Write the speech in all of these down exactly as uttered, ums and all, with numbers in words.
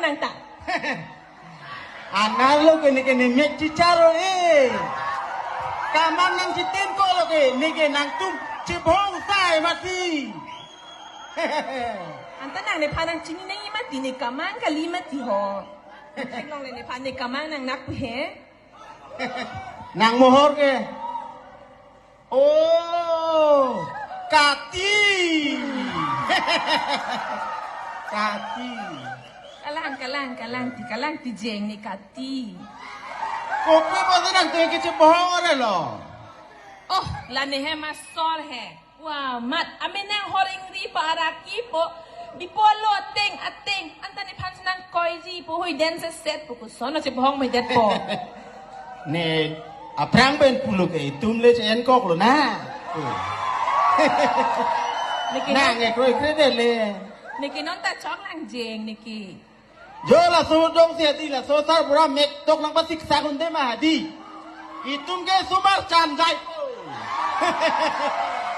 nang ta. Anerlo ke neke ne mek chicharo e. Kamang nangchitengkoklo ke neke nangtum chibhong sai mati. Anta nang nephan nangchini nangji mati, ne kamang kali mati ho. Theklongle nephan ne kamang nang nak pu he. Nang mohor ke. Oh, kati. Kati. Kalang, kalang, kalang ti, kalang ti jeng ne kati. Kopi pasti nangtum ke chibhong ore lo. Oh, la ne hem asor he. Wah, mat, ame nang horing ri pa araki po. Bipolo ateng, ateng. Anta nephan nangkoiji po, hui den se set po, koson lo chibhong medet po. Ne aphrang pen pulo ke itum le che-en koklo na. Neke nang non, ekroi kre de le. Neke non ta chok lang jeng neke. Jo laso dong si hadi laso sarbura mek tok nangpasiksak un-e ma hadi. Itum ke sumar chan jai.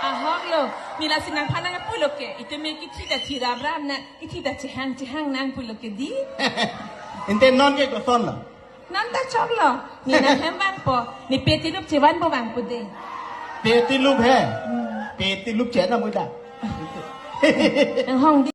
Ahok lo, ne lasi nangphan nangpulo ke. Itum ke kithi ta thira bram na, kithi ta chehang chehang nangpulo ke di. Ante non ke koson lo. Non ta chok lo, ne nang hem vangpo, ne peti lup chevanpo vangpo de. Peti lup he. Hmm. Peti lup che na muda. Nang hong